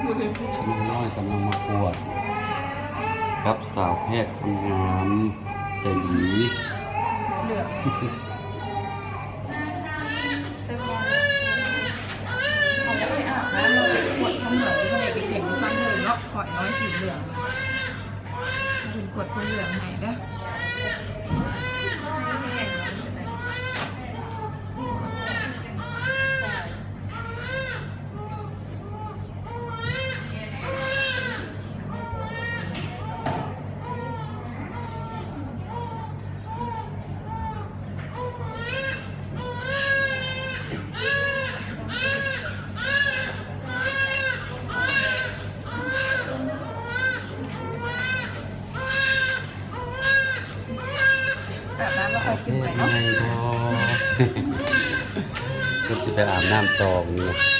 ນ້ອງນ້ອຍກຳລັງມາກວດກັບສາວແພດຄົນງາມໃຈດີ. ເຫຼືອງ ເຮົາໄປອາບນ້ຳ ເຮົາໄປກວດຄົນເຫຼືອງ ເຮົາໄປເກັງຊັ້ນເລີຍເນາະ ຂ້ອຍນ້ອຍສີເຫຼືອງ ເພິ່ນກວດຄົນເຫຼືອງໃຫ້ເດີ້. ອາບນ້ຳແລ້ວຄ່ອຍຂຶ້ນໄປເນາະ ເພິ່ນຊິໄປອາບນ້ຳຕໍ່ມື້ນີ້.